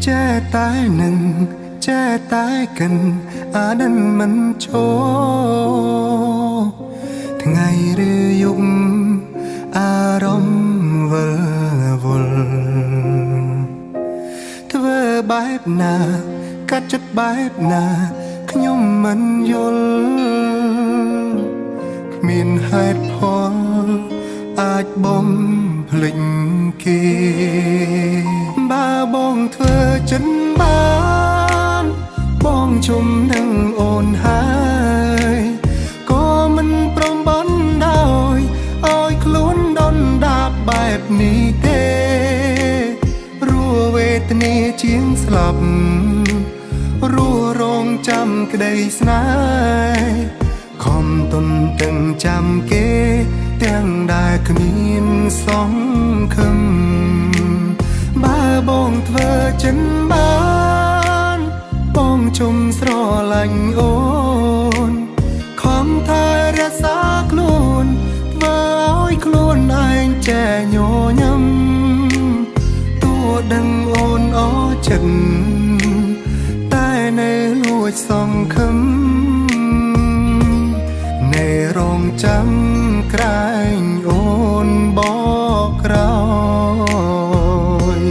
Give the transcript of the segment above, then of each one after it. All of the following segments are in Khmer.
ចេះតែនឹងចេះតែកិនអានឹងមិនឈរថ្ងៃឬយប់អារម្មណ៍វិលវល់ធ្វើបែបណាកាត់ចិត្តបែបណាខ្ញុំមិនយល់គ្មានហេតុផលអាចបំភ្លេចគេបើបងធ្វើចិនបានបងជុំនឹងអូនហើយក៏មិនព្រមបណ្ដោយឲ្យខ្លួនដុនដាបបែបនេះទេរស់វេទនាជាងស្លាប់រស់រងចាំក្តីស្នេហ៍ខំទន្ទឹងចាំគេទាំងដែលគ្មានសង្ឃឹមបើបងធ្វើចិនបានបងជុំស្រឡាញ់អូនខំថែរក្សាខ្លួនធ្វើឲ្យខ្លួនឯងចេះញញឹមតួដឹងអូនអចិត្តតែនៅលួចសង្ឃឹមនៅរងចាំក្រែងអូនបកក្រោយ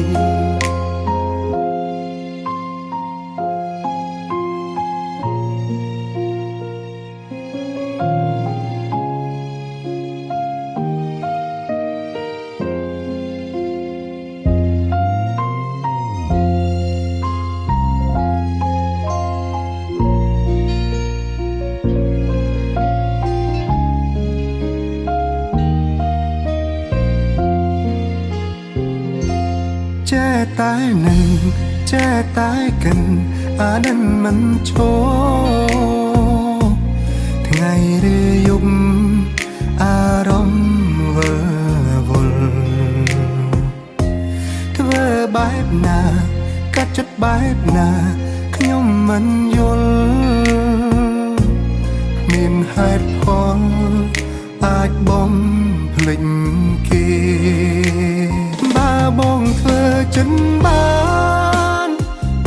ចេះតែនឹងចេះតែកិនអានឹងមិនឈរថ្ងៃឬយប់អារម្មណ៍វិលវល់ធ្វើបែបណាកាត់ចិត្តបែបណាខ្ញុំមិនយល់គ្មានហេតុផលអាចបំភ្លេចគេបើបងធ្វើចិនបាន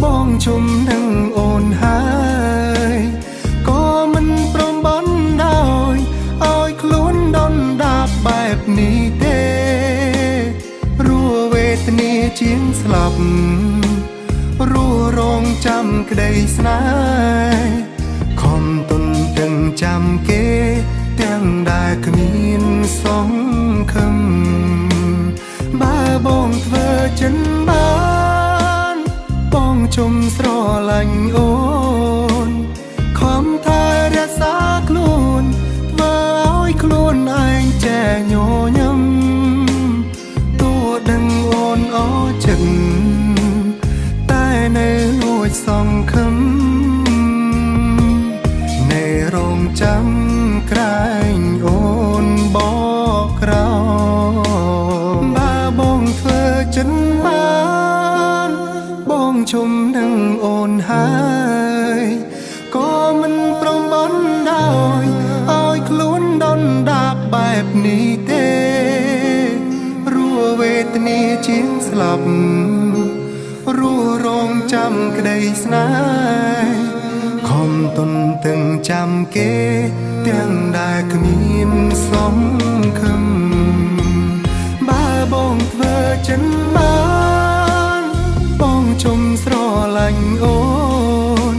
បងជុំនឹងអូនហើយក៏មិនព្រមបណ្ដោយឲ្យខ្លួនដុនដាបបែបនេះទេរស់វេទនាជាងស្លាប់រស់រងចាំក្តីស្នេហ៍ខំទន្ទឹងចាំគេទាំងដែលគ្មានសង្ឃឹមបើបងធ្វើចិនបានបងជុំស្រឡាញ់អូនខំថែរក្សាខ្លួនធ្វើឲ្យខ្លួនឯងចេះញញឹមតួដឹងអូនអចិត្តតែនៅលួចសង្ឃឹមនៅរងចាំក្រែងអូនបកក្រោយបើបងធ្វើចិនបានបងជុំនឹងអូនហើយក៏មិនព្រមបណ្ដោយឲ្យខ្លួនដុនដាបបែបនេះទេរស់វេទនាជាងស្លាប់រស់រងចាំក្តីស្នេហ៍ខំទន្ទឹងចាំគេទាំងដែលគ្មានសង្ឃឹមបើបងធ្វើចិនបានបងជុំស្រឡាញ់អូន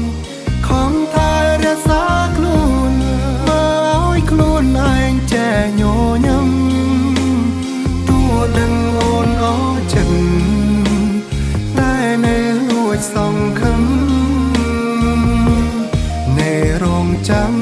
ខំថែរក្សាខ្លួនធ្វើឲ្យខ្លួនឯងចេះញញឹមតួដឹងអូនអចិត្តតែនៅលួចសង្ឃឹមនៅរងចាំ